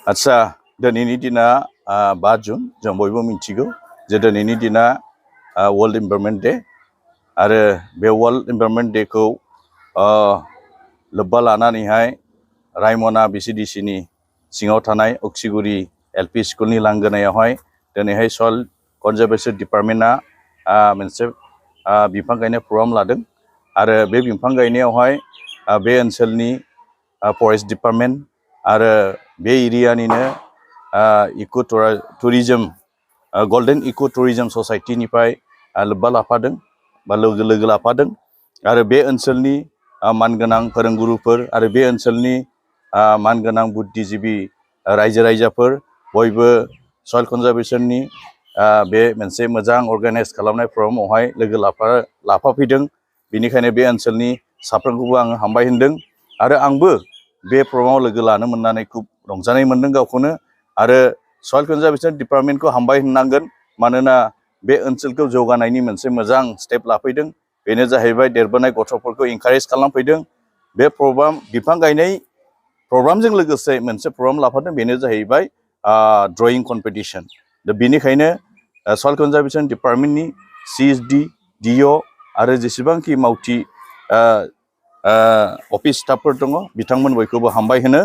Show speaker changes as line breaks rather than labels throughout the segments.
आच्छा दिनैनि दिना 5 जुन जों बयबो मिथिगौ जे दिनैनि दिना वर्ल्ड इनभाइरनमेन्ट डे आरो बे वर्ल्ड इनभाइरनमेन्ट डे खौ लोब्बा लानानैहाय रायमना VCDC नि सिङाव थानाय अक्सिगुरि LP स्कुलनि लांगोनायावहाय दिनैहाय सइल कनजारभेशन डिपार्टमेन्टआ मोनसे बिफां गायनाय प्रग्राम लादों आरो बे बिफां गायनायावहाय बे ओनसोलनि फरेस्ट डिपार्टमेन्ट आरो बे एरियानिनो इको टुरिज्म गोल्डन इको टुरिज्म ससाइटिनिफ्राय लोब्बा लाफादों बा लोगो लाफादों आरो बे ओनसोलनि मानगोनां फोरोंगुरुफोर आरो बे ओनसोलनि मानगोनां बुद्धिजिबि रायजो राजाफोर बयबो सइल कनजारभेशननि बे मोनसे मोजां अर्गानाइज खालामनाय प्रग्रामावहाय लोगो लाफाफैदों। बेनिखायनो बे ओनसोलनि साफ्रोमखौबो आङो हामबाय होनदों आरो आंबो बे प्रग्रामाव लोगो लानो मोननानै खुब रंजानाय मोनदों गावखौनो आरो सइल कनजारभेशन डिपार्टमेन्टखौ हामबाय होननांगोन मानोना बे ओनसोलखौ जौगानायनि मोनसे मोजां स्टेप लाफैदों। बेनो जाहैबाय देरबोनाय गथ'फोरखौ इनकारेज खालामफैदों। बे प्रग्राम बिफां गायनाय प्रग्रामजों लोगोसे मोनसे प्रग्राम लाफादों बेनो जाहैबाय ड्रयिं कम्पिटिशन। दा बेनिखायनो सइल कनजारभेशन डिपार्टमेन्टनि CSD DO आरो जेसेबांखि मावथि अफिस स्टाफफोर दङ बिथांमोन बयखौबो हामबाय होनो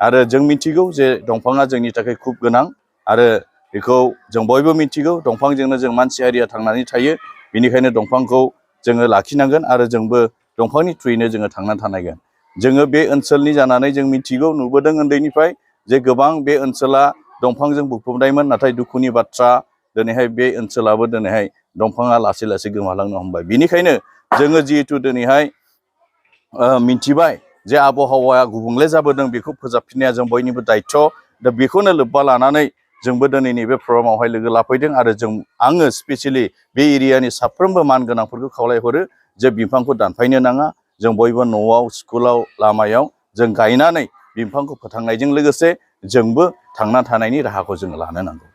आरो जों मिथिगौ जे दंफाङा जोंनि थाखाय खुब गोनां आरो बेखौ जों बयबो मिथिगौ दंफांजोंनो जों मानसि हारिया थांनानै थायो। बेनिखायनो दंफांखौ जोङो लाखिनांगोन आरो जोंबो दंफांनि थ्रुयैनो जोङो थांनानै थानांगोन। जोङो बे ओनसोलनि जानानै जों मिथिगौ नुबोदों उन्दैनिफ्राय जे गोबां बे ओनसोला दंफांजों बुंफबनायमोन नाथाय दुखुनि बाथ्रा दिनैहाय बे ओनसोलाबो दिनैहाय दंफाङा लासै लासै गोमालांनो हमबाय। बेनिखायनो जोङो जिहेथु दिनैहाय मिथिबाय जे आबहावाया गुबुंले जाबोदों बेखौ फोसाबफिननाया जों बयनिबो दायित्व। दा बेखौनो लोब्बा लानानै जोंबो दिनै नैबे प्रग्रामावहाय लोगो लाफैदों आरो आङो स्पेसियेलि बे एरियानि साफ्रोमबो मानगोनांफोरखौ खावलायहरो जे बिफांखौ दानफायनो नाङा। जों बयबो न'आव स्कुलाव लामायाव जों गायनानै बिफांखौ फोथांनायजों लोगोसे जोंबो थांना थानायनि राहाखौ जों लानो नांगौ।